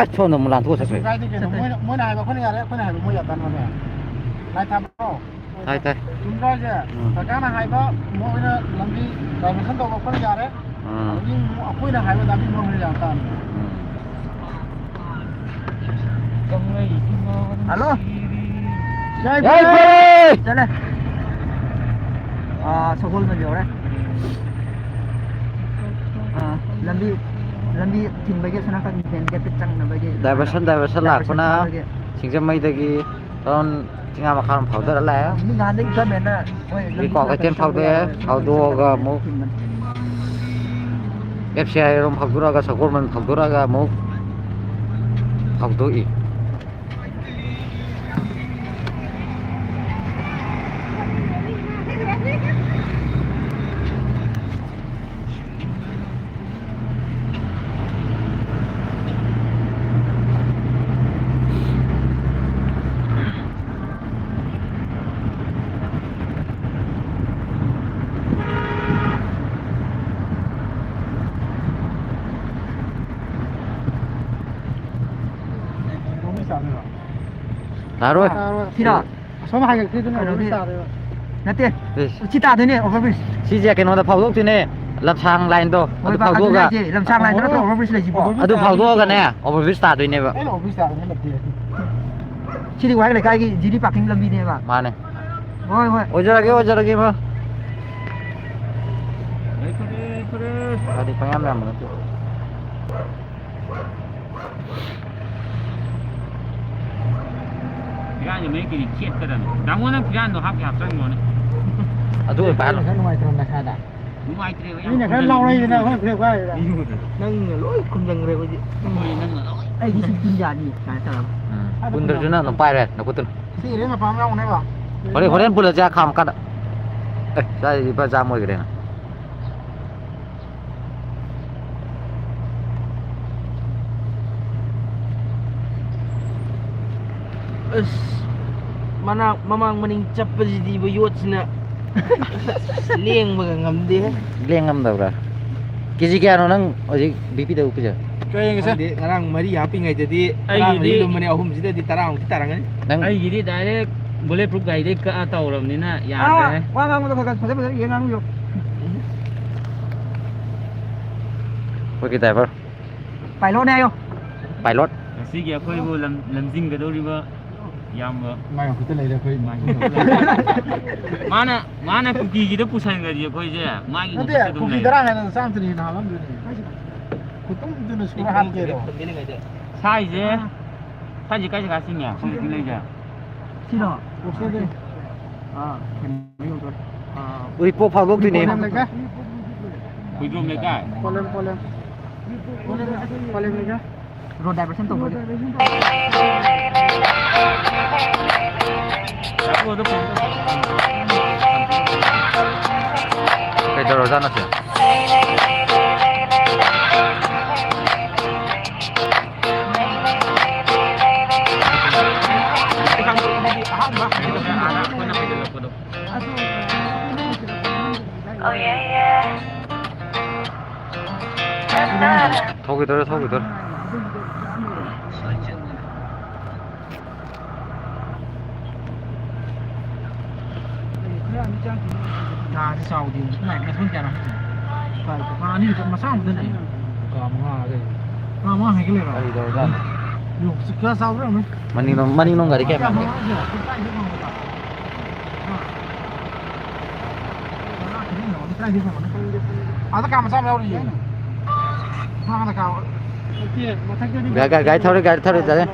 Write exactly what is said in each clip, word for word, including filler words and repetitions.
ꯑꯁ, ꯁꯣꯝꯗ ꯑꯃꯨꯛ ꯂꯥꯟꯊꯣꯛꯑ ꯆꯠꯈ꯭ꯔꯦ꯫ ꯀꯩꯁꯨ ꯀꯥꯏꯗꯦ ꯀꯩꯅꯣ꯫ ꯃꯣꯏꯅ, ꯃꯣꯏꯅ ꯍꯥꯏꯕ ꯑꯩꯈꯣꯏꯅ ꯌꯥꯔꯦ, ꯑꯩꯈꯣꯏꯅ ꯍꯥꯏꯕ ꯃꯣꯏ ꯌꯥꯗꯅꯕꯅꯦ꯫ ꯂꯥꯏ ꯊꯥꯕ꯭ꯔꯣ? ꯇꯥꯏ, ꯇꯥꯏ꯫ ꯆꯨꯝꯗ꯭ꯔꯣ ꯍꯥꯏꯁꯦ? ꯎꯝ꯫ ꯁꯔꯀꯥꯔꯅ ꯍꯥꯏꯕ ꯃꯣꯏꯅ ꯂꯝꯕꯤ diversion ꯇꯧꯕ ꯑꯩꯈꯣꯏꯅ ꯌꯥꯔꯦ꯫ ꯎꯝ꯫ ꯑꯗꯒꯤ ꯑꯃꯨꯛ ꯑꯩꯈꯣꯏꯅ ꯍꯥꯏꯕ ꯂꯝꯕꯤ ꯃꯣꯏꯅ ꯌꯥ ꯇꯥꯔꯦ꯫ ꯎꯝ꯫ ꯍꯜꯂꯣ꯫ ꯌꯥꯏꯐꯔꯦ! ꯆꯠꯂꯦ꯫ ꯑꯥ, ꯁꯒꯣꯜꯕꯟ ꯌꯧꯔꯦ꯫ ꯑꯥ, ꯂꯝꯕꯤ, ꯂꯝꯕꯤ ꯊꯤꯡꯕꯒꯤ ꯁꯣꯝ ꯅꯥꯀꯟ main gate ꯆꯪꯅꯕꯒꯤ diversion, diversion diversion ꯂꯥꯛꯄꯅ ꯐꯥꯕꯒꯤ꯫ ꯁꯤꯡꯖꯃꯩꯗꯒꯤ ꯇꯥꯎꯟ ꯆꯤꯡꯉꯥ ꯃꯈꯥꯔꯣꯝ ꯐꯥꯎꯗꯔ ꯂꯥꯛꯑꯦ꯫ ꯃꯤ ꯅꯍꯥꯟꯗꯒꯤ ꯆꯠꯂꯦꯅ ꯃꯣꯏ ꯂꯝꯕꯤ ꯀ꯭ꯋꯥꯀꯩꯊꯦꯜ ꯈꯔ ꯐꯥꯎꯗꯣꯛꯑꯦ, ꯁꯦꯝꯕ ꯌꯥꯔꯣꯏ꯫ ꯐꯥꯎꯗꯣꯛꯑꯒ ꯑꯃꯨꯛ ꯑꯦꯐ ꯁꯤ ꯑꯥꯏ ꯔꯣꯝ ꯐꯥꯎꯗꯣꯔꯛꯑꯒ, ꯁꯒꯣꯜꯕꯟ ꯐꯥꯎꯗꯣꯔꯛꯑꯒ ꯑꯃꯨꯛ ꯐꯥꯎꯗꯣꯛꯏ꯫ ꯇꯥꯔꯣꯏ꯫ ꯁꯤꯔꯣ? ꯑꯁꯣꯝ ꯍꯥꯏꯒꯠꯈꯤꯗꯨꯅ ꯀꯩꯅꯣꯒꯤ ꯑꯣꯏꯔꯝ ꯇꯥꯔꯦꯕ꯫ ꯅꯠꯇꯦ꯫ ꯏꯁ꯫ ꯁꯤ ꯇꯥꯗꯣꯏꯅꯦ, over bridge꯫ ꯁꯤꯁꯦ ꯀꯩꯅꯣꯗ ꯐꯥꯎꯗꯣꯛꯇꯣꯏꯅꯦ, ꯂꯝꯁꯥꯡ ꯂꯥꯏꯟꯗꯣ꯫ ꯍꯣꯏ ꯑꯗꯨ ꯕꯥ, ꯑꯗꯨꯅꯦ ꯐꯥꯎꯗꯣꯛꯑꯒ꯫ ꯍꯥꯏꯁꯦ, ꯂꯝꯁꯥꯡ ꯂꯥꯏꯟꯗ ꯅꯠꯇ꯭ꯔꯣ over bridge ꯂꯩꯁꯤꯕꯣ? ꯑꯗꯨ ꯐꯥꯎꯗꯣꯛꯑꯒꯅꯦ, over bridge ꯇꯥꯗꯣꯏꯅꯦꯕ꯫ ꯑꯩꯅ over bridge ꯇꯥꯗꯣꯏꯅꯦ ꯅꯠꯇꯦ꯫ ꯁꯤꯗꯤ ꯋꯥꯍꯦꯡ ꯂꯩꯀꯥꯏꯒꯤ ꯖꯤꯔꯤ parking ꯂꯝꯕꯤꯅꯦꯕ꯫ ꯃꯥꯅꯦ꯫ ꯍꯣꯏ, ꯍꯣꯏ꯫ ꯑꯣꯏꯖꯔꯒꯦ, ꯑꯣꯏꯖꯔꯒꯦ, ꯏꯃꯥ꯫ ꯒꯥꯔꯤ ꯄꯪꯌꯥꯝ ꯌꯥꯝꯕ ꯅꯠꯇꯦ꯫ ꯐꯤꯔꯥꯟꯁꯦ ꯃꯌꯦꯛꯀꯤꯗꯤ ꯈꯦꯠꯀꯗꯕꯅꯤ꯫ ꯇꯥꯃꯣ, ꯅꯪ ꯐꯤꯔꯥꯟꯗꯣ ꯍꯥꯞꯀꯦ ꯍꯥꯞꯆꯟꯈꯣꯅꯦ꯫ ꯑꯗꯨ ꯑꯣꯏ ꯄꯥꯏꯍꯜꯂꯣ꯫ ꯅꯁꯥ ꯅꯨꯡꯉꯥꯏꯇ꯭ꯔꯣ ꯅꯁꯥꯗ? ꯅꯨꯡꯉꯥꯏꯇ꯭ꯔꯦꯕ, ꯌꯥꯝ ꯃꯤꯅ ꯈꯔ ꯂꯥꯎꯅꯩꯗꯅ, ꯑꯩꯈꯣꯏꯅ ꯈꯔ ꯋꯥꯏꯗꯅ꯫ ꯅꯪꯅ ꯂꯣꯏ ꯈꯨꯝꯖꯟꯈ꯭ꯔꯦ ꯑꯩꯈꯣꯏꯗꯤ꯫ ꯍꯣꯏ, ꯅꯪꯅ ꯂꯣꯏ꯫ ꯑꯩꯗꯤ ꯁꯤ ꯄꯨꯟ ꯌꯥꯅꯤ ꯀꯥꯏꯅ ꯇꯧꯔꯒ꯫ ꯎꯝ꯫ ꯄꯨꯟꯗ꯭ꯔꯁꯨ ꯅꯪ ꯑꯗꯨꯝ ꯄꯥꯏꯔꯦ ꯅꯈꯨꯠꯇꯨꯅ꯫ ꯁꯤ ꯏꯔꯦꯟ ꯃꯄꯥ ꯑꯃ ꯌꯥꯎꯕꯅꯦꯕ꯫ ꯍꯣꯔꯦꯟ, ꯍꯣꯔꯦꯟ ꯄꯨꯜꯂꯁꯦ ꯑꯥ ꯈꯥꯝꯃꯀꯥꯟꯗ꯫ ꯑꯦ, ꯁ꯭ꯋꯥꯏꯗꯗꯤ ꯐꯖꯅ jam ꯑꯣꯏꯈ꯭ꯔꯦꯅ꯫ ꯑꯁ, ꯃꯅꯥꯛ, ꯃꯃꯥꯡ ꯃꯅꯤꯡ ꯆꯠꯄꯁꯤꯗꯤꯕ ꯌꯣꯠꯁꯤꯅ ꯂꯦꯡꯕꯒ ꯉꯝꯗꯦꯍꯦ꯫ ꯂꯦꯡ ꯉꯝꯗꯕ꯭ꯔꯥ? ꯀꯦ ꯖꯤ ꯀꯌꯥꯅꯣ ꯅꯪ ꯍꯧꯖꯤꯛ ꯕꯤ ꯄꯤꯗ ꯎꯞꯄꯤꯁꯦ? ꯀꯩ ꯌꯦꯡꯉꯁꯦ? ꯈꯪꯗꯦ, ꯉꯔꯥꯡ ꯃꯔꯤ ꯍꯥꯞꯄꯤꯉꯩꯗꯗꯤ ꯑꯩꯒꯤꯗꯤ ꯇꯔꯥꯃꯔꯤ ꯂꯨꯝꯕꯅꯦ, ꯑꯍꯨꯝꯁꯤꯗꯗꯤ ꯇꯔꯥꯃꯨꯛꯇꯤ ꯇꯥꯔꯝꯒꯅꯤ꯫ ꯅꯪ ꯑꯩꯒꯤꯗꯤ direct bullet proof ꯒꯥꯔꯤꯗꯩ ꯀꯛꯑ ꯇꯧꯔꯕꯅꯤꯅ ꯑꯥ, ꯌꯥꯗ꯭ꯔꯦ꯫ ꯋꯥ ꯉꯥꯡꯕꯗꯣ ꯈꯔ ꯈꯔ ꯐꯖ ꯐꯖꯅ ꯌꯦꯡ ꯉꯥꯡꯕꯤꯌꯨ꯫ ꯑꯩꯈꯣꯏꯒꯤ driver꯫ Pilot ꯅꯦ ꯍꯥꯏꯌꯣ꯫ Pilot꯫ ꯉꯁꯤꯒꯤ ꯑꯩꯈꯣꯏꯕꯨ ꯂꯝ-, ꯂꯝꯖꯤꯡꯒꯗꯧꯔꯤꯕ ꯏꯌꯥꯝꯕ꯫ ꯃꯥꯏ ꯃꯈꯨꯠꯇ ꯂꯩꯔꯦ ꯑꯩꯈꯣꯏ꯫ ꯃꯥꯏ ꯃꯈꯨꯠꯇ ꯂꯩꯔꯦ꯫ ꯃꯥꯅ, ꯃꯥꯅ ꯀꯨꯀꯤꯒꯤꯗ ꯄꯨꯁꯟꯈ꯭ꯔꯗꯤ ꯑꯩꯈꯣꯏꯁꯦ ꯃꯥꯒꯤ ꯅꯠꯇꯦ, ꯃꯈꯨꯠꯇ ꯑꯗꯨꯝ ꯀꯨꯀꯤ ꯂꯩꯔꯦ꯫ ꯇꯔꯥ ꯍꯦꯟꯅ ꯆꯥꯝꯃꯇꯅ ꯍꯦꯟꯅ ꯍꯥꯜꯂꯝꯗꯣꯏꯅꯦ꯫ ꯈꯨꯇꯨꯝꯗꯨꯅ ꯁꯨꯔ ꯍꯥꯠꯀꯦꯗꯣ꯫ ꯁꯥꯏꯁꯦ, ꯁꯥꯏꯁꯦ ꯀꯥꯏ ꯖꯒꯥ ꯆꯤꯡꯉꯦ? ꯑꯩꯈꯣꯏ ꯍꯧꯖꯤꯛ ꯂꯩꯁꯦ꯫ ꯁꯤꯔꯣ? ꯑꯣꯛꯁꯦꯗ꯫ ꯑꯥ, ꯀꯩꯅꯣ ꯌꯧꯗꯣꯔꯦ꯫ ꯑꯥ, ꯎꯔꯤꯄꯣꯛ ꯐꯥꯎꯗꯣꯛꯇꯣꯏꯅꯦ꯫ ꯄꯣꯂꯦꯝ ꯂꯩꯀꯥꯏ꯫ ꯍꯨꯏꯗ꯭ꯔꯣꯝ ꯂꯩꯀꯥꯏ꯫ ꯄꯣꯂꯦꯝ, ꯄꯣꯂꯦꯝ꯫ ꯄꯣꯂꯦꯝ, ꯄꯣꯂꯦꯝ ꯂꯩꯀꯥꯏ꯫ Road diversion ꯇꯧꯕ ꯍꯧꯖꯤꯛ꯫ ꯀꯩꯗꯧꯔꯖꯥꯠꯅꯣ ꯁꯦ? ꯊꯧꯈꯤꯗꯧꯔꯦ, ꯊꯧꯈꯤꯗꯧꯔꯦ꯫ ꯉꯥꯁꯦ ꯆꯥꯎꯗꯦ꯫ ꯃꯊꯣꯟ ꯀꯌꯥꯅꯣ? ꯉꯥ ꯑꯅꯤ ꯈꯛꯇ, ꯃꯆꯥ ꯑꯃ ꯈꯛꯇꯅꯦ꯫ ꯀꯥ ꯃꯉꯥ ꯍꯥꯏꯒ ꯂꯩꯕ꯫ ꯀꯥ ꯃꯉꯥ ꯍꯥꯏꯒ ꯂꯩꯕ? ꯀꯔꯤ ꯇꯧꯔꯖꯥꯠꯅꯣ? ꯌꯣ, ꯀꯌꯥ ꯆꯥꯎꯕ꯭ꯔꯥ ꯌꯦꯡꯉꯨꯅꯦ꯫ ꯃꯅꯤꯡꯂꯣꯝ, ꯃꯅꯤꯡꯂꯣꯝ ꯒꯥꯔꯤ ꯀꯌꯥ ꯀꯌꯥ ꯃꯥꯜꯂꯤ? ꯃꯉꯥ ꯍꯥꯏꯁꯦ? ꯀꯥꯏꯗꯩ ꯐꯪꯕ? ꯑꯥꯗ ꯀꯥ ꯃꯆꯥ ꯑꯃ ꯌꯥꯎꯔꯤꯌꯦ꯫ ꯃꯈꯥꯗ ꯀꯥ ꯒꯥ-, ꯒꯥ-, ꯒꯥꯔꯤ ꯊꯧꯔꯦ, ꯒꯥꯔꯤ ꯊꯧꯔꯦ, ꯗꯥꯗꯥ꯫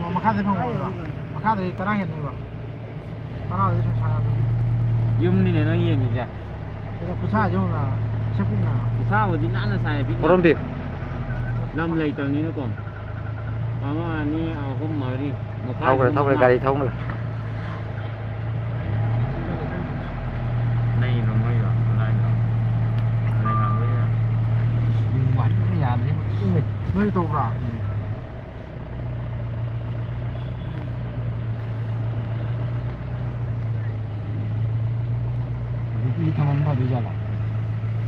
ꯑꯣ, ꯃꯈꯥꯗ ꯐꯪꯕ ꯑꯣꯏꯕ꯫ ꯃꯈꯥꯗꯗꯤ ꯇꯔꯥ ꯍꯦꯟꯅꯤꯕ꯫ ꯇꯔꯥꯗꯩ ꯁꯨꯝ ꯁꯥꯔꯛꯑꯕꯅꯤ꯫ ꯌꯨꯝꯅꯤꯅꯦ ꯅꯪ ꯌꯦꯡꯉꯤꯁꯦ꯫ ꯑꯗꯣ ꯈꯨꯠꯁꯥꯁꯦ ꯌꯦꯡꯉꯨꯅ, ꯄꯤꯁꯛ ꯄꯤꯛꯅ꯫ ꯈꯨꯠꯁꯥꯕꯨꯗꯤ ꯅꯥꯟꯅ ꯁꯥꯏ, ꯄꯤꯛꯅ꯫ ꯄꯣꯔꯣꯝꯕꯤ꯫ ꯂꯝ ꯂꯩꯇꯕꯅꯤꯅꯀꯣ꯫ ꯑꯃ, ꯑꯅꯤ, ꯑꯍꯨꯝ, ꯃꯔꯤ꯫ ꯊꯧꯈ꯭ꯔꯦ, ꯃꯈꯥꯒꯤꯁꯨ ꯊꯧꯈ꯭ꯔꯦ, ꯃꯉꯥ꯫ ꯒꯥꯔꯤ ꯊꯧꯈ꯭ꯔꯦ꯫ ꯅꯩꯗ꯭ꯔꯣ ꯃꯣꯏꯗꯣ? ꯂꯥꯏꯗꯣ? ꯂꯩꯉꯥꯡꯕꯩꯗꯣ? ꯌꯥꯗ꯭ꯔꯦ꯫ ꯅꯣꯏ ꯇꯧꯕ꯭ꯔꯥ? ꯅꯨꯄꯤ ꯊꯝꯃꯝ ꯐꯗꯣꯏ ꯖꯥꯠꯂꯣ?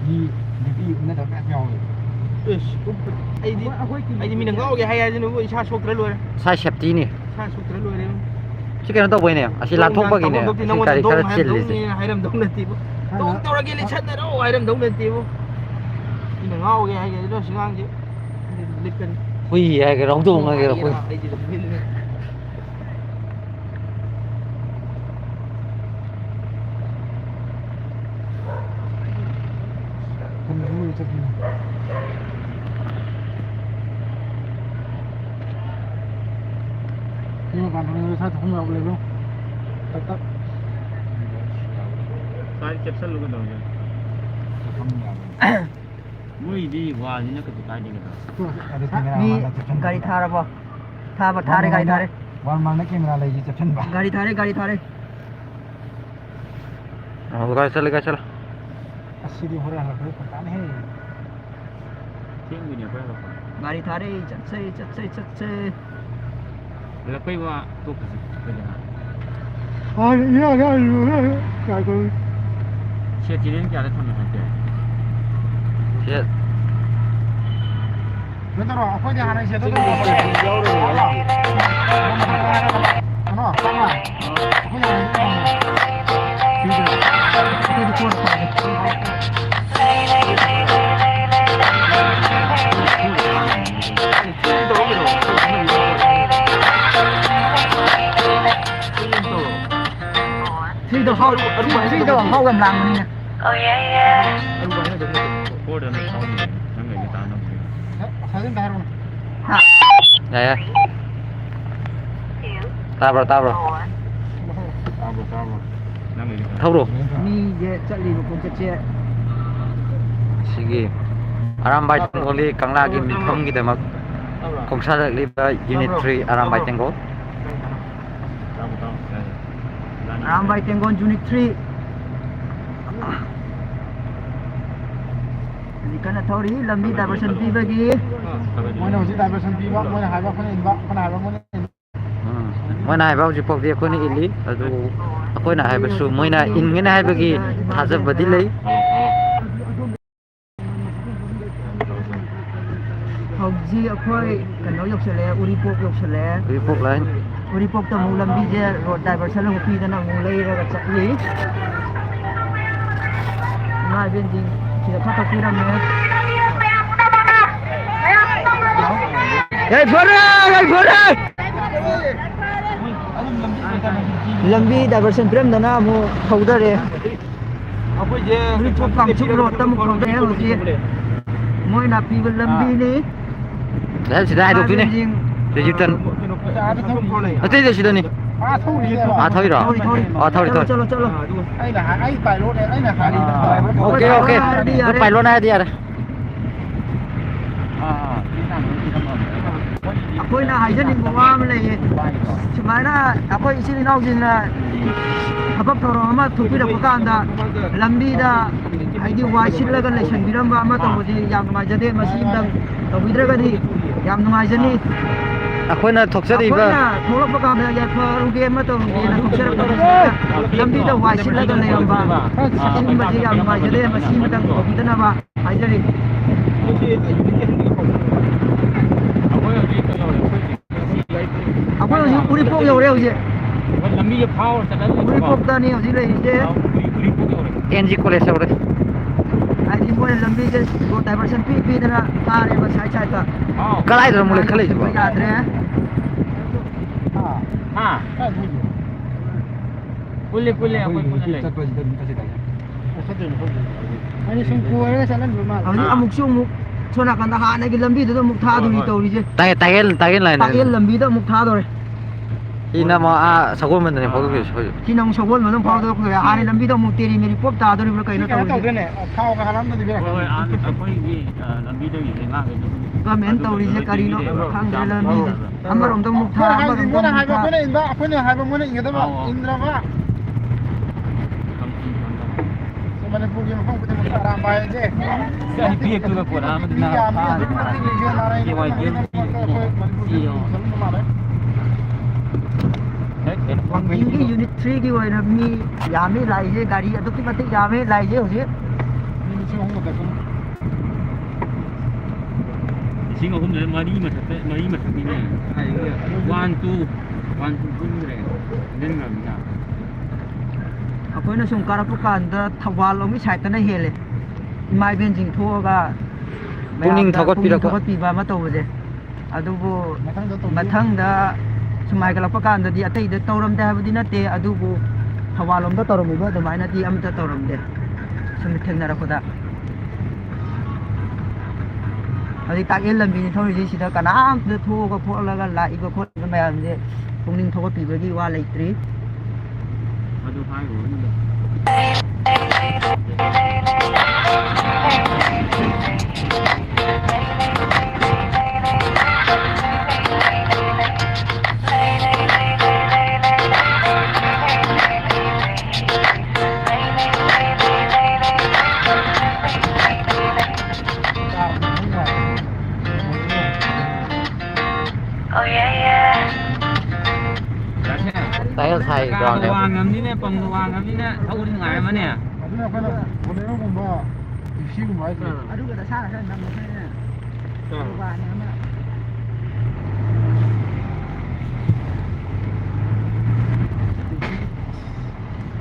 ꯃꯤ ꯅꯨꯄꯤ ꯎꯅꯗꯕ ꯃꯌꯥꯝ ꯌꯥꯎꯋꯦ꯫ ꯏꯁ, ꯑꯩꯗꯤ, ꯑꯩꯗꯤ ꯃꯤꯅ ꯉꯥꯎꯒꯦ ꯍꯥꯏ ꯍꯥꯏꯗꯅꯕꯨ ꯏꯁꯥ ꯁꯣꯛꯇ꯭ꯔ ꯂꯣꯏꯔꯦ꯫ ꯏꯁꯥ ꯁꯦꯞꯇꯤꯅꯤ꯫ ꯏꯁꯥ ꯁꯣꯛꯇ꯭ꯔ ꯂꯣꯏꯔꯦ꯫ ꯁꯤ ꯀꯩꯅꯣ ꯇꯧꯕꯩꯅꯦ, ꯑꯁꯤ ꯂꯥꯟꯊꯣꯛꯄꯒꯤꯅꯦ꯫ ꯅꯉꯣꯟꯗ ꯁꯤ ꯅꯉꯣꯟꯗ ꯒꯥꯔꯤ ꯗꯣꯡ ꯈꯔ ꯍꯥꯏꯔꯝꯗꯧꯅꯦ ꯆꯤꯜꯂꯤꯁꯦ꯫ ꯍꯥꯏꯔꯝꯗꯧ ꯅꯠꯇꯦꯕ꯫ ꯗꯣꯡ ꯇꯧꯔꯒꯦ, ꯂꯤꯠꯁꯟꯅꯔꯣ ꯍꯥꯏꯔꯝꯗꯧ ꯅꯠꯇꯦꯕ꯫ ꯃꯤꯅ ꯉꯥꯎꯒꯦ ꯍꯥꯏꯒꯦ ꯍꯥꯏꯗꯅ ꯁꯤ ꯉꯥꯡꯁꯦ꯫ ꯂꯤꯠꯀꯅꯤ꯫ ꯍꯨꯏ ꯍꯥꯏꯒꯦꯔꯥ, ꯍꯧꯗꯣꯡ ꯍꯥꯏꯒꯦꯔꯥ, ꯍꯨꯏ꯫ ꯑꯩꯗꯤ ꯑꯗꯨꯝ ꯂꯤꯠꯂꯦ꯫ ꯁꯥꯏꯗ ꯆꯦꯞꯁꯜꯂꯨ ꯀꯩꯗꯧꯔꯒꯦ? ꯃꯣꯏꯗꯤ ꯋꯥꯜꯅꯤꯅ ꯀꯩꯁꯨ ꯀꯥꯏꯗꯦ ꯀꯩꯗꯧꯔꯒꯦ? ꯃꯤ ꯒꯥꯔꯤ ꯊꯥꯔꯕꯣ? ꯊꯥꯕ, ꯊꯥꯔꯦ, ꯒꯥꯔꯤ ꯊꯥꯔꯦ꯫ ꯋꯥꯜ ꯃꯥꯡꯗ ꯀꯦꯃꯦꯔꯥ ꯂꯩꯁꯦ ꯆꯦꯞꯁꯟꯕ꯫ ꯒꯥꯔꯤ ꯊꯥꯔꯦ, ꯒꯥꯔꯤ ꯊꯥꯔꯦ꯫ ꯑꯣ, ꯒꯥꯔꯤ ꯆꯠꯂꯦ, ꯒꯥꯔꯤ ꯆꯠꯂꯦ꯫ ꯑꯁꯤꯗꯤ ꯍꯣꯔꯦꯟ ꯍꯜꯂꯛꯄꯗ ꯐꯔꯛ ꯇꯥꯅꯤꯍꯦ꯫ ꯊꯦꯡꯗꯣꯏꯅꯦ ꯑꯩꯈꯣꯏ ꯍꯜꯂꯛꯄ꯫ ꯒꯥꯔꯤ ꯊꯥꯔꯦ, ꯆꯠꯁꯦ, ꯆꯠꯁꯦ, ꯆꯠꯁꯦ꯫ ꯍꯜꯂꯛꯄꯩ ꯋꯥ ꯇꯣꯛꯈ꯭ꯔꯁꯤ ꯑꯩꯈꯣꯏꯗꯤ ꯍꯥꯟꯅ꯫ ꯍꯣꯏ, ꯏꯌꯥ, ꯏꯌꯥ, ꯏꯌꯥ, ꯏꯌꯥ, ꯉꯥꯏꯈꯣ꯫ ꯁꯦꯠ ꯆꯦꯅꯦꯜ ꯀꯌꯥꯗ ꯊꯝꯃꯦ ꯍꯥꯏꯒꯦ? ꯁꯦꯠ꯫ ꯀꯩꯅꯣ ꯇꯧꯔꯣ, ꯑꯩꯈꯣꯏꯗꯤ ꯍꯥꯟꯅ ꯁꯦꯠꯇꯣ ꯑꯗꯨꯝ ꯇꯧꯔꯣ꯫ ꯀꯩꯅꯣ, ꯇꯥꯕ꯭ꯔꯥ? ꯑꯩꯈꯣꯏꯗꯤ ꯍꯥꯟꯅ ꯁꯦꯠꯇꯣ ꯇꯧꯔꯣ꯫ ꯊ꯭ꯔꯤꯗꯣ ꯍꯥꯎ, ꯊ꯭ꯔꯤꯗꯣ ꯍꯥꯎ ꯌꯥꯝ ꯂꯥꯡꯕꯅꯤꯅ꯫ ꯐꯣꯔꯗ ꯅꯪ ꯊꯥꯎ ꯅꯪ ꯑꯩꯒ ꯇꯥꯟꯅꯕꯗꯨ꯫ ꯍꯥ? ꯌꯥꯏ, ꯌꯥꯏ꯫ ꯇꯥꯕ꯭ꯔꯣ, ꯇꯥꯕ꯭ꯔꯣ? ꯇꯥꯕ꯭ꯔꯣ, ꯇꯥꯕ꯭ꯔꯣ? ꯅꯪ ꯑꯩꯒ ꯇꯥꯟꯅꯕꯗꯨ꯫ ꯊꯧꯔꯣ꯫ ꯃꯤꯁꯦ ꯆꯠꯂꯤꯕ ꯈꯣꯡꯆꯠꯁꯦ꯫ ꯁꯤꯒꯤ ꯑꯔꯥꯝꯕꯥꯏ ꯇꯦꯡꯒꯣꯜꯒꯤ ꯀꯪꯂꯥꯒꯤ ꯃꯤꯐꯝꯒꯤꯗꯃꯛ ꯈꯣꯡꯁꯥꯜꯂꯛꯂꯤꯕ ꯌꯨꯅꯤꯠ ꯊ꯭ꯔꯤ ꯑꯔꯥꯝꯕꯥꯏ ꯇꯦꯡꯒꯣꯜ꯫ ꯇꯥꯕ꯭ꯔꯣ, ꯇꯥꯕ꯭ꯔꯣ? ꯌꯥꯏ, ꯌꯥꯏ꯫ Arambai Tenggol unit three. ꯍꯧꯖꯤꯛ ꯀꯟꯅ ꯊꯧꯔꯤ, ꯂꯝꯕꯤ ꯗꯥꯏꯚꯔꯁꯟ ꯄꯤꯕꯒꯤ꯫ ꯃꯣꯏꯅ ꯍꯧꯖꯤꯛ ꯗꯥꯏꯚꯔꯁꯟ ꯄꯤꯕ, ꯃꯣꯏꯅ ꯍꯥꯏꯕ ꯑꯩꯈꯣꯏꯅ ꯏꯟꯕ, ꯑꯩꯈꯣꯏꯅ ꯍꯥꯏꯕ ꯃꯣꯏꯅ ꯏꯟꯕ꯫ ꯎꯝ꯫ ꯃꯣꯏꯅ ꯍꯥꯏꯕ ꯍꯧꯖꯤꯛ ꯐꯥꯎꯗꯤ ꯑꯩꯈꯣꯏꯅ ꯏꯜꯂꯤ, ꯑꯗꯨꯕꯨ ꯑꯩꯈꯣꯏꯅ ꯍꯥꯏꯕꯁꯨ ꯃꯣꯏꯅ ꯏꯟꯒꯅꯤ ꯍꯥꯏꯕꯒꯤ ꯊꯥꯖꯕꯗꯤ ꯂꯩ꯫ ꯑꯩꯈꯣꯏ ꯀꯩꯅꯣ ꯌꯧꯁꯜꯂꯛꯑꯦ, ꯎꯔꯤꯄꯣꯛ ꯌꯧꯁꯜꯂꯛꯑꯦ꯫ ꯎꯔꯤꯄꯣꯛ line꯫ ꯎꯔꯤꯄꯣꯛꯇ ꯑꯃꯨꯛ ꯂꯝꯕꯤꯁꯦ road diversion ꯑꯃꯨꯛ ꯄꯤꯗꯅ ꯑꯃꯨꯛ ꯂꯩꯔꯒ ꯆꯠꯂꯤ꯫ ꯏꯃꯥ ꯏꯕꯦꯟꯁꯤꯡ ꯁꯤꯗ ꯈꯔ ꯀꯛꯄꯤꯔꯝꯃꯦ꯫ ꯌꯥꯏꯐꯔꯦ, ꯌꯥꯏꯐꯔꯦ! ꯂꯝꯕꯤ diversion ꯄꯤꯔꯝꯗꯅ ꯑꯃꯨꯛ ꯊꯧꯗꯔꯦ꯫ ꯑꯩꯈꯣꯏꯁꯦ ꯎꯔꯤꯄꯣꯛ ꯀꯥꯡꯆꯨꯞ roadꯇ ꯑꯃꯨꯛ ꯊꯧꯗꯔꯦ ꯍꯧꯖꯤꯛ꯫ ꯃꯣꯏꯅ ꯄꯤꯕ ꯂꯝꯕꯤꯅꯤ꯫ ꯗꯥꯏꯔꯦꯛ ꯁꯤꯗ ꯍꯥꯏꯗꯣꯛꯇꯣꯏꯅꯦ꯫ ꯏꯃꯥ ꯏꯕꯦꯟꯁꯤꯡ꯫ Digital꯫ ꯑꯇꯩꯗꯤ ꯁꯤꯗꯅꯤ꯫ ꯑꯥ ꯊꯧꯔꯤꯔꯣ? ꯊꯧꯔꯤ, ꯊꯧꯔꯤ꯫ ꯑꯥ, ꯊꯧꯔꯤ, ꯊꯧꯔꯤ꯫ ꯆꯠꯂꯣ, ꯆꯠꯂꯣ, ꯆꯠꯂꯣ꯫ ꯑꯩꯅ ꯍꯥꯏ-, ꯑꯩ pilotꯅꯦ, ꯑꯩꯅ ꯍꯥꯏꯔꯤ꯫ Okay, okay꯫ ꯍꯥꯏꯔꯗꯤ ꯌꯥꯔꯦ꯫ Pilot ꯍꯥꯏꯔꯗꯤ ꯌꯥꯔꯦ꯫ ꯑꯩꯈꯣꯏꯅ ꯍꯥꯏꯖꯅꯤꯡꯕ ꯋꯥ ꯑꯃ ꯂꯩꯌꯦ꯫ ꯁꯨꯃꯥꯏꯅ ꯑꯩꯈꯣꯏ ꯏꯆꯤꯜ ꯏꯅꯥꯎꯁꯤꯡꯅ ꯊꯕꯛ ꯊꯧꯔꯝ ꯑꯃ ꯊꯣꯛꯄꯤꯔꯛꯄ ꯀꯥꯟꯗ ꯂꯝꯕꯤꯗ ꯍꯥꯏꯗꯤ ꯋꯥꯏ ꯁꯤꯠꯂꯒ ꯂꯩꯁꯟꯕꯤꯔꯝꯕ ꯑꯃ ꯇꯧꯕꯁꯤ ꯌꯥꯝ ꯅꯨꯡꯉꯥꯏꯖꯗꯦ꯫ ꯃꯁꯤ ꯑꯝꯇꯪ ꯇꯧꯕꯤꯗ꯭ꯔꯒꯗꯤ ꯌꯥꯝ ꯅꯨꯡꯉꯥꯏꯖꯅꯤ꯫ ꯑꯩꯈꯣꯏꯅ ꯊꯣꯛꯆꯔꯤꯕ ꯑꯩꯈꯣꯏꯅ ꯊꯣꯛꯂꯛꯄ ꯀꯥꯟꯗ ꯌꯥꯏꯐꯔꯨꯒꯦ ꯑꯃ ꯇꯧꯔꯨꯒꯦꯅ ꯊꯣꯛꯆꯔꯛꯄꯗꯨꯗ ꯂꯝꯕꯤꯗ ꯋꯥꯏ ꯁꯤꯠꯂꯒ ꯂꯩꯔꯝꯕ, ꯁꯤꯒꯨꯝꯕꯁꯤ ꯌꯥꯝ ꯅꯨꯡꯉꯥꯏꯖꯗꯦ꯫ ꯃꯁꯤ ꯑꯃꯇꯪ ꯇꯧꯕꯤꯗꯅꯕ ꯍꯥꯏꯖꯔꯤ꯫ ꯑꯩꯈꯣꯏ ꯍꯧꯖꯤꯛ ꯎꯔꯤꯄꯣꯛ ꯌꯧꯔꯦ ꯍꯧꯖꯤꯛ꯫ ꯂꯝꯕꯤꯁꯦ ꯐꯥꯎꯔ ꯆꯠꯂꯒ ꯎꯔꯤꯄꯣꯛꯇꯅꯤ ꯍꯧꯖꯤꯛ ꯂꯩꯔꯤꯁꯦ꯫ ꯎꯔꯤꯄꯣꯛ ꯌꯧꯔꯦ꯫ ꯑꯦꯟ ꯖꯤ ꯀꯣꯂꯦꯖ ꯌꯧꯔꯦ꯫ ꯍꯥꯏꯗꯤ ꯃꯣꯏꯅ ꯂꯝꯕꯤꯁꯦ road diversion ꯄꯤ ꯄꯤꯗꯅ ꯊꯥꯔꯦꯕ side sideꯇ꯫ ꯀꯗꯥꯏꯗꯅꯣ ꯑꯃꯨꯛ ꯂꯩꯈꯠꯂꯛꯏꯁꯤꯕꯣ? ꯌꯥꯗ꯭ꯔꯦ꯫ ꯍꯥ? ꯄꯨꯜꯂꯦ, ꯄꯨꯜꯂꯦ, ꯑꯩꯈꯣꯏ ꯄꯨꯟꯅ ꯂꯩ꯫ ꯑꯩꯅ ꯁꯨꯝ ꯀꯣꯏꯔꯒ ꯆꯠꯍꯟꯕ ꯃꯥꯜꯂꯦ꯫ ꯍꯧꯖꯤꯛ ꯑꯥ꯫ ꯑꯃꯨꯛꯁꯨ ꯑꯃꯨꯛ ꯁꯣꯝ ꯅꯥꯀꯟꯗ ꯍꯥꯟꯅꯒꯤ ꯂꯝꯕꯤꯗꯨꯗ ꯑꯃꯨꯛ ꯊꯥꯗꯣꯔꯤ ꯍꯣꯏ, ꯍꯣꯏ꯫ ꯇꯧꯔꯤꯁꯦ꯫ ꯇꯥꯛꯑꯦ-, ꯇꯥꯛꯑꯦ-, ꯇꯥꯛꯑꯦ line ꯍꯥꯏꯅꯦ꯫ ꯇꯥꯛꯑꯦ ꯂꯝꯕꯤꯗ ꯑꯃꯨꯛ ꯊꯥꯗꯣꯔꯦ꯫ ꯁꯤꯅ ꯑꯃꯨꯛ ꯑꯥ ꯁꯒꯣꯜꯕꯟꯗꯅꯦ ꯑꯥ꯫ ꯐꯥꯎꯗꯣꯛꯈꯤꯕꯁꯦ ꯍꯧꯖꯤꯛ꯫ ꯁꯤꯅ ꯑꯃꯨꯛ ꯁꯒꯣꯜꯕꯟꯗ ꯑꯃꯨꯛ ꯐꯥꯎꯗꯣꯛꯈ꯭ꯔꯦ꯫ ꯍꯥꯟꯅ ꯂꯝꯕꯤꯗ ꯑꯃꯨꯛ ꯇꯦꯔꯤ ꯃꯦꯔꯤ ꯄꯣꯞ ꯇꯥꯗꯣꯔꯤꯕ꯭ꯔꯥ ꯀꯩꯅꯣ ꯁꯤ ꯀꯩꯅꯣ ꯇꯧꯔꯤꯁꯦ? ꯇꯧꯗꯣꯏꯅꯦ, ꯊꯥꯎꯒ ꯍꯥꯜꯂꯝꯗꯗꯤ ꯕꯦꯔꯥ ꯍꯣꯏ, ꯍꯣꯏ, ꯀꯥꯅꯤ꯫ ꯑꯥ, ꯑꯩꯈꯣꯏꯒꯤ, ꯑꯥ, ꯂꯝꯕꯤꯗꯒꯤ ꯂꯩꯉꯥꯛꯈꯩꯗꯣ ꯒꯃꯦꯟ ꯑꯗꯨ ꯇꯧꯔꯤꯁꯦ ꯄꯤꯕꯤꯔꯦ꯫ ꯀꯔꯤꯅꯣ ꯈꯪꯗ꯭ꯔꯦ ꯆꯥꯝꯃ ꯂꯝꯕꯤꯁꯦ꯫ ꯄꯤꯕꯤꯔꯦ꯫ ꯑꯃꯔꯣꯝꯗ ꯑꯃꯨꯛ ꯊꯥ, ꯃꯣꯏꯅ ꯍꯥꯏꯁꯦ, ꯑꯃꯔꯣꯝꯗ ꯃꯣꯏꯅ ꯑꯃꯨꯛ ꯍꯥꯏꯕ ꯊꯥ꯫ ꯑꯩꯈꯣꯏꯅ ꯏꯟꯕ, ꯑꯩꯈꯣꯏꯅ ꯍꯥꯏꯕ ꯃꯣꯏꯅ ꯏꯟꯒꯗꯕ, ꯑꯧ, ꯑꯧ꯫ ꯏꯟꯗ꯭ꯔꯕ? ꯃꯅꯤꯄꯨꯔꯒꯤ ꯃꯐꯝ ꯈꯨꯗꯤꯡꯃꯛꯇ ꯑꯔꯥꯝꯕꯥꯏ ꯑꯁꯦ ꯁꯤ ꯑꯩ bag ꯇꯨꯗ ꯀꯣꯟꯅ ꯑꯃꯗꯤ ꯃꯤ ꯅꯪ ꯌꯥꯝꯃꯤ, ꯐꯥꯔꯅꯤ꯫ ꯑꯗꯨꯛꯀꯤ ꯃꯇꯤꯛ ꯂꯤꯡꯖꯦꯜ ꯃꯥꯟꯅꯩ꯫ ꯁꯤ ꯋꯥꯏ ꯒꯦꯝ ꯑꯩꯈꯣꯏ ꯃꯅꯤꯄꯨꯔꯒꯤ ꯁꯤ ꯌꯦꯡꯉꯣ꯫ ꯃꯐꯝ ꯃꯥꯜꯂꯦ꯫ ꯋꯥꯡꯖꯤꯡꯒꯤ unit threeꯒꯤ ꯑꯣꯏꯅ ꯃꯤ ꯌꯥꯝꯃꯤ ꯂꯥꯛꯏꯁꯦ, ꯒꯥꯔꯤ ꯑꯗꯨꯛꯀꯤ ꯃꯇꯤꯛ ꯌꯥꯝꯃꯤ ꯂꯥꯛꯏꯁꯦ ꯍꯧꯖꯤꯛ꯫ ꯃꯤ ꯂꯤꯁꯤꯡ ꯑꯍꯨꯝꯒ ꯆꯥꯇ꯭ꯔꯨꯛ꯫ ꯄꯨꯡ ꯑꯍꯨꯝꯗ ꯃꯔꯤ ꯃꯊꯛꯇ, ꯃꯔꯤ ꯃꯊꯛꯅꯤꯅꯦ꯫ ꯀꯥꯏꯗꯒꯤ ꯋꯥꯟ ꯇꯨ, ꯋꯥꯟ ꯇꯨ ꯄꯨꯟꯈ꯭ꯔꯦ꯫ ꯄꯨꯟꯈ꯭ꯔꯕꯅꯤꯅ꯫ ꯑꯩꯈꯣꯏꯅ ꯁꯨꯝ ꯀꯥꯔꯛꯄ ꯀꯥꯟꯗ ꯊꯧꯕꯥꯜ ꯂꯣꯝꯒꯤ ꯁꯥꯏꯠꯇꯅ ꯍꯦꯜꯂꯦ꯫ ꯏꯃꯥ ꯏꯕꯦꯟꯁꯤꯡ ꯊꯣꯛꯑꯒ ꯄꯨꯛꯅꯤꯡ ꯃꯌꯥꯝꯗ ꯄꯨꯛꯅꯤꯡ ꯊꯧꯒꯠꯄꯤꯔꯛꯄ꯫ ꯊꯧꯒꯠꯄꯤꯕ ꯑꯃ ꯇꯧꯕꯁꯦ꯫ ꯑꯗꯨꯕꯨ ꯃꯊꯪꯗ ꯇꯧꯕꯤꯌꯨ꯫ ꯃꯊꯪꯗ ꯁꯨꯝ ꯍꯥꯏꯒꯠꯂꯛꯄ ꯀꯥꯟꯗꯗꯤ ꯑꯇꯩꯗ ꯇꯧꯔꯝꯗꯦ ꯍꯥꯏꯕꯗꯤ ꯅꯠꯇꯦ, ꯑꯗꯨꯕꯨ ꯊꯧꯕꯥꯜ ꯂꯣꯝꯗ ꯇꯧꯔꯝꯃꯤꯕ ꯑꯗꯨꯃꯥꯏꯅꯗꯤ ꯑꯝꯇ ꯇꯧꯔꯝꯗꯦ꯫ ꯁꯨꯝ ꯊꯦꯡꯅꯔꯛꯄꯗ꯫ ꯍꯧꯖꯤꯛ ꯇꯥꯛꯌꯦꯜ ꯂꯝꯕꯤꯅꯤ ꯊꯧꯔꯤꯁꯦ, ꯁꯤꯗ ꯀꯅꯥꯝꯇ ꯊꯣꯛꯑꯒ ꯈꯣꯠꯂꯒ ꯂꯥꯛꯏꯕ ꯈꯣꯠꯂꯤꯕ ꯃꯌꯥꯝꯁꯦ ꯄꯨꯛꯅꯤꯡ ꯊꯧꯒꯠꯄꯤꯕꯒꯤ ꯋꯥ ꯂꯩꯇ꯭ꯔꯤ꯫ ꯑꯗꯨ ꯍꯥꯏꯔꯨꯔꯅꯨꯗ꯫ ꯇꯥꯏꯌꯦꯜ ꯊꯥꯏ ꯀꯥꯗꯣ ꯒ꯭ꯔꯥꯎꯟꯅꯦ꯫ ꯋꯥꯡꯉꯝꯅꯤꯅ, ꯄꯝꯗꯣ ꯋꯥꯡꯉꯝꯅꯤꯅ ꯊꯧꯕꯗꯤ ꯅꯨꯡꯉꯥꯏꯔꯝꯃꯅꯤ꯫ ꯑꯗꯨꯅ ꯑꯩꯈꯣꯏꯅ ꯕꯣꯂꯦꯔꯣꯒꯨꯝꯕ, ꯖꯤꯞꯁꯤꯒꯨꯝꯕ ꯍꯥꯏꯁꯦ꯫ ꯑꯗꯨꯒ ꯅꯁꯥꯅ ꯈꯔ ꯅꯝꯃꯨ ꯈꯔ꯫ ꯑꯥ꯫ ꯇꯣꯉꯥꯟꯅ ꯑꯃ꯫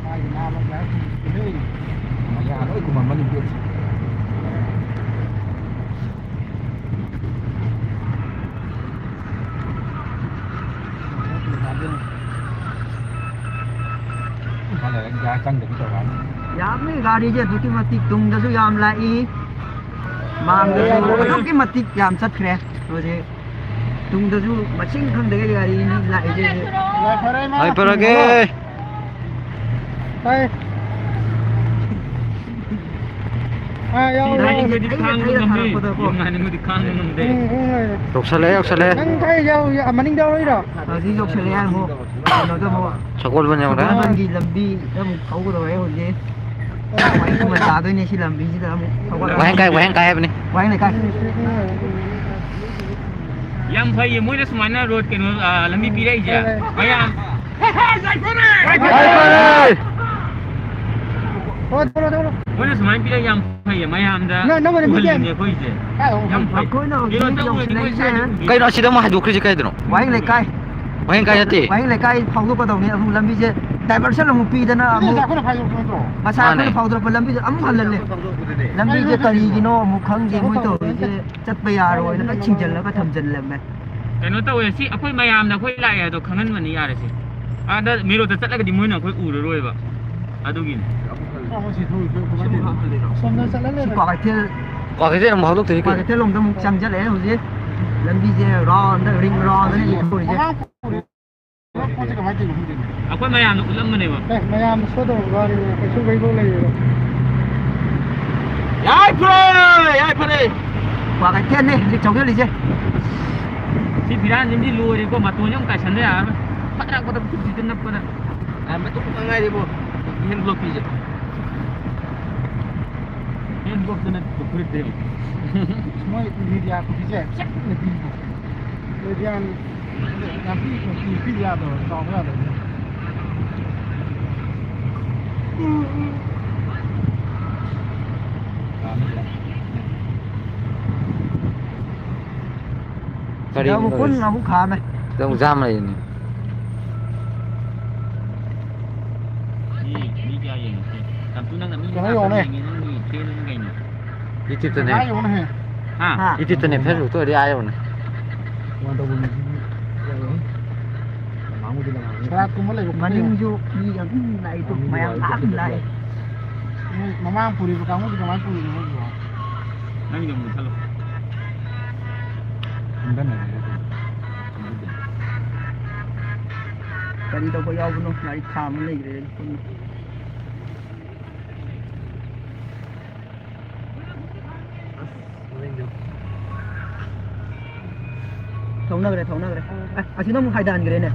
ꯃꯥꯒꯤ ꯅꯥꯕ ꯃꯌꯥꯝ ꯂꯩ꯫ ꯃꯌꯥ ꯂꯣꯏ ꯀꯨꯝꯃꯝꯃꯅꯤ ꯕꯦꯠꯁꯦ꯫ ꯌꯥꯝꯃꯤ ꯒꯥꯔꯤꯁꯦ ꯑꯗꯨꯛꯀꯤ ꯃꯇꯤꯛ ꯇꯨꯡꯗꯁꯨ ꯌꯥꯝ ꯂꯥꯛꯏ, ꯃꯥꯡꯗꯁꯨ ꯑꯗꯨꯛꯀꯤ ꯃꯇꯤꯛ ꯌꯥꯝ ꯆꯠꯈ꯭ꯔꯦ ꯍꯧꯖꯤꯛ꯫ ꯇꯨꯡꯗꯁꯨ ꯃꯁꯤꯡ ꯈꯪꯗꯒꯩ ꯒꯥꯔꯤꯅꯤ ꯂꯥꯛꯏꯁꯦ ꯍꯧꯖꯤꯛ꯫ ꯌꯥꯏꯐꯔꯦ, ꯏꯃꯥ꯫ ꯌꯥꯏꯐꯔꯒꯦ꯫ ꯇꯥꯏ꯫ ꯑꯥ, ꯌꯥꯎ, ꯌꯥꯎ꯫ ꯍꯥꯏꯅꯤꯡꯕꯗꯤ ꯈꯥꯡꯕ ꯉꯝꯗꯦ꯫ ꯊꯥꯔꯛꯄꯗꯀꯣ꯫ ꯌꯨꯝ ꯍꯥꯏꯅꯤꯡꯕꯗꯤ ꯈꯥꯡꯕ ꯉꯝꯗꯦ꯫ ꯎꯝ, ꯎꯝ, ꯎꯝ꯫ ꯌꯧꯁꯜꯂꯛꯑꯦ, ꯌꯧꯁꯜꯂꯛꯑꯦ꯫ ꯅꯪ ꯀꯥꯏ ꯌꯧ-, ꯌꯧ-, ꯃꯅꯤꯡꯗ ꯌꯧꯔꯛꯏꯔꯣ? ꯍꯧꯖꯤꯛ ꯌꯧꯁꯜꯂꯛꯑꯦ, ꯑꯃꯨꯛ ꯀꯩꯅꯣꯗ ꯑꯃꯨꯛ ꯑꯥ꯫ ꯁꯒꯣꯜꯕꯟ ꯌꯧꯔꯦ꯫ ꯁꯒꯣꯜꯕꯟꯒꯤ ꯂꯝꯕꯤꯗ ꯑꯃꯨꯛ ꯊꯧꯒꯗꯧꯔꯦ ꯍꯧꯖꯤꯛ꯫ ꯋꯥꯍꯦꯡ ꯈꯨꯃꯟ ꯇꯥꯗꯣꯏꯅꯦ ꯁꯤ ꯂꯝꯕꯤꯁꯤꯗ ꯑꯃꯨꯛ ꯊꯧꯒꯠꯂꯒ꯫ ꯋꯥꯍꯦꯡ ꯀꯥꯏ, ꯋꯥꯍꯦꯡ ꯀꯥꯏ ꯍꯥꯏꯕꯅꯤ꯫ ꯋꯥꯍꯦꯡ ꯂꯩꯀꯥꯏ꯫ ꯌꯥꯝ ꯐꯩꯌꯦ ꯃꯣꯏꯅ ꯁꯨꯃꯥꯏꯅ ꯔꯣꯗ ꯀꯩꯅꯣ, ꯑꯥ, ꯂꯝꯕꯤ ꯄꯤꯔꯛꯏꯁꯦ꯫ ꯃꯌꯥꯝ ꯌꯥꯏꯐꯔꯦ! ꯊꯣꯛꯂꯣ, ꯊꯣꯛꯂꯣ, ꯊꯣꯛꯂꯣ꯫ ꯃꯣꯏꯅ ꯁꯨꯃꯥꯏꯅ ꯄꯤꯔꯒ ꯌꯥꯝ ꯐꯩꯌꯦ, ꯃꯌꯥꯝꯗ ꯅꯪ, ꯅꯪ ꯑꯣꯏꯅ ꯎꯍꯜꯂꯤꯅꯦ ꯄꯤꯒꯦ꯫ ꯑꯩꯈꯣꯏꯁꯦ꯫ ꯀꯥꯏꯗ ꯌꯥꯝ ꯐꯩ꯫ ꯑꯩꯈꯣꯏꯅ ꯍꯧꯖꯤꯛ ꯀꯩꯅꯣ ꯇꯧꯕꯅꯤ, ꯃꯣꯏ ꯌꯧꯁꯤꯜꯂꯛꯏꯁꯦ ꯁ꯭ꯋꯥꯏꯗ ꯎꯗꯦ꯫ ꯀꯩꯅꯣ ꯑꯁꯤꯗ ꯑꯃꯨꯛ ꯍꯥꯏꯗꯣꯛꯈ꯭ꯔꯤꯁꯦ ꯀꯥꯏꯗꯅꯣ? ꯋꯥꯍꯦꯡ ꯂꯩꯀꯥꯏ꯫ ꯋꯥꯍꯦꯡ ꯀꯥꯏ ꯅꯠꯇꯦ꯫ ꯋꯥꯍꯦꯡ ꯂꯩꯀꯥꯏ ꯐꯥꯎꯗꯣꯛꯀꯗꯧꯅꯤ, ꯑꯃꯨꯛ ꯂꯝꯕꯤꯁꯦ diversion ꯑꯃꯨꯛ ꯄꯤꯗꯅ ꯁꯤꯗꯤ ꯑꯃꯨꯛ ꯑꯩꯈꯣꯏꯅ ꯐꯥꯏꯗꯣꯛꯄ ꯅꯠꯇ꯭ꯔꯣ? ꯉꯁꯥꯏ ꯑꯩꯈꯣꯏꯅ ꯃꯥꯅꯦ꯫ ꯐꯥꯎꯗꯣꯔꯛꯄ ꯂꯝꯕꯤꯁꯦ ꯑꯃꯨꯛ ꯍꯜꯍꯜꯂꯦ꯫ ꯂꯝꯕꯤꯁꯦ ꯀꯔꯤꯒꯤꯅꯣ ꯑꯃꯨꯛ ꯈꯪꯗꯦ, ꯃꯣꯏ ꯇꯧꯔꯤꯁꯦ꯫ ꯆꯠꯄ ꯌꯥꯔꯣꯏꯅ ꯂꯣꯏ ꯊꯤꯡꯖꯤꯜꯂꯒ ꯊꯝꯖꯤꯜꯂꯝꯃꯦ꯫ ꯀꯩꯅꯣ ꯇꯧꯋꯦ, ꯁꯤ ꯑꯩꯈꯣꯏ ꯃꯌꯥꯝꯅ ꯑꯩꯈꯣꯏ ꯂꯥꯛꯑꯦ ꯍꯥꯏꯗꯣ ꯈꯪꯍꯟꯕꯅꯤ ꯌꯥꯔꯦ꯫ ꯁꯤ ꯑꯥꯗ ꯃꯦꯔꯣꯠꯇ ꯆꯠꯂꯒꯗꯤ ꯃꯣꯏꯅ ꯑꯩꯈꯣꯏ ꯎꯔꯔꯣꯏꯕ, ꯑꯗꯨꯒꯤꯅꯤ꯫ ꯁꯣꯝꯗ ꯆꯠꯂ ꯁꯤ ꯂꯩꯔꯦ꯫ ꯀ꯭ꯋꯥꯀꯩꯊꯦꯜ, ꯀ꯭ꯋꯥꯀꯩꯊꯦꯜ ꯑꯃꯨꯛ ꯍꯧꯗꯣꯛꯇꯣꯏꯅꯤ ꯀꯩꯅꯣ꯫ ꯀ꯭ꯋꯥꯀꯩꯊꯦꯜ ꯂꯣꯝꯗ ꯑꯃꯨꯛ ꯆꯪꯁꯤꯜꯂꯛꯑꯦ ꯍꯧꯖꯤꯛ꯫ ꯂꯝꯕꯤꯁꯦ round, ring round ꯅꯦ ꯊꯣꯛꯏꯁꯦ꯫ ꯃꯃꯥꯡ ꯄꯨꯔꯦ꯫ ꯄꯣꯠꯁꯦ ꯀꯃꯥꯏꯅ ꯇꯧꯔꯤꯅꯣ ꯈꯪꯗꯦꯅꯦ꯫ ꯑꯩꯈꯣꯏ ꯃꯌꯥꯝꯅ ꯎꯠꯂꯝꯕꯅꯦꯕ꯫ ꯑꯦ, ꯃꯌꯥꯝꯅ ꯁꯣꯏꯗꯕ ꯋꯥꯅꯤ, ꯀꯩꯁꯨ ꯀꯩꯗꯧ ꯂꯩꯔꯣꯏ꯫ ꯌꯥꯏ ꯐꯔꯦ, ꯌꯥꯏ ꯐꯔꯦ꯫ ꯀ꯭ꯋꯥꯀꯩꯊꯦꯜꯅꯦ ꯍꯧꯖꯤꯛ ꯆꯪꯁꯤꯜꯂꯤꯁꯦ꯫ ꯁꯤ ꯐꯤꯔꯥꯟꯁꯤꯃꯗꯤ ꯂꯣꯏꯔꯦꯀꯣ, ꯃꯇꯣꯟꯁꯦ ꯑꯃꯨꯛ ꯀꯥꯏꯁꯟꯗ ꯌꯥꯔꯔꯣꯏ꯫ ꯐꯠ ꯂꯥꯎꯕꯗ ꯈꯨꯠꯁꯤꯗ ꯅꯞꯄꯗ꯫ ꯑ, ꯃꯇꯨꯝ ꯈꯛꯇ ꯉꯥꯏꯔꯦꯕꯣ꯫ Hand glove ꯄꯤꯁꯦ꯫ Hand glove two ꯅꯠꯇꯦ, ꯐꯨꯔꯤꯠꯇ ꯌꯦꯡꯉꯨ꯫ ꯃꯣꯏ media ꯈꯨꯕꯤꯁꯦ ꯆꯦꯛ ꯄꯤꯛꯅ ꯄꯤꯕ꯫ Media ꯅꯥꯄꯤ ꯈꯣꯠꯄꯤ ꯄꯤ ꯌꯥꯗꯕ, ꯆꯥꯎꯕ ꯌꯥꯗꯕ꯫ ꯀꯔꯤ ꯁꯤꯗ ꯑꯃꯨꯛ ꯄꯨꯟꯅ ꯑꯃꯨꯛ ꯈꯥꯝꯃꯦ꯫ ꯁꯤꯗ ꯑꯃꯨꯛ ꯖꯥꯝ ꯂꯩꯔꯤꯅꯤ꯫ ꯃꯤ, ꯃꯤ ꯀꯌꯥ ꯌꯦꯡꯉꯤꯁꯦ? ꯇꯝꯄꯨ, ꯅꯪꯅ ꯃꯤ ꯀꯩꯅꯣ ꯃꯉꯥ ꯌꯦꯡꯉꯨꯅꯦ꯫ ꯌꯦꯡꯉꯤ, ꯅꯪꯒꯤ ꯐꯦꯟꯗꯨꯅ ꯀꯩꯅꯣ? YouTube ꯇꯅꯦ꯫ ꯀꯃꯥꯏ ꯌꯦꯡꯉꯨꯅꯦ? ꯍꯥ? ꯍꯥ? YouTube ꯇꯅꯦ, Facebook ꯇ ꯑꯣꯏꯔꯗꯤ ꯑꯥ ꯌꯧꯅꯦ꯫ ꯀꯃꯥꯏ ꯇꯧꯕꯅꯣ? ꯀꯅꯥꯒꯨꯝꯕꯗꯤ ꯂꯥꯛꯑꯝꯒꯅꯤ꯫ ꯁꯣꯔꯥꯠꯀꯨꯝꯕ ꯂꯩꯕ ꯈꯣꯠꯄ ꯃꯅꯤꯡꯁꯨ ꯃꯤ ꯑꯗꯨꯝ ꯂꯥꯛꯏꯗꯣ, ꯃꯌꯥꯝ ꯂꯥꯞꯅ ꯂꯥꯛꯑꯦ꯫ ꯃꯣꯏ ꯃꯃꯥꯡ ꯄꯨꯔꯤꯕ ꯀꯥꯡꯕꯨꯁꯦ ꯀꯃꯥꯏꯅ ꯄꯨꯔꯤꯅꯣ ꯈꯪꯗꯦ꯫ ꯅꯪꯒꯤꯗꯣ ꯑꯃꯨꯛ ꯃꯨꯠꯊꯠꯂꯣ꯫ ꯀꯔꯤ ꯇꯧꯕ ꯌꯥꯎꯕꯅꯣ? ꯂꯥꯏꯔꯤꯛ ꯈꯥꯝꯃ ꯂꯩꯈ꯭ꯔꯦ꯫ ꯊꯧꯅꯈ꯭ꯔꯦ, ꯊꯧꯅꯈ꯭ꯔꯦ꯫ ꯑꯦ, ꯑꯁꯤꯅ ꯑꯃꯨꯛ ꯍꯥꯏꯗꯍꯟꯈ꯭ꯔꯦꯅꯦ꯫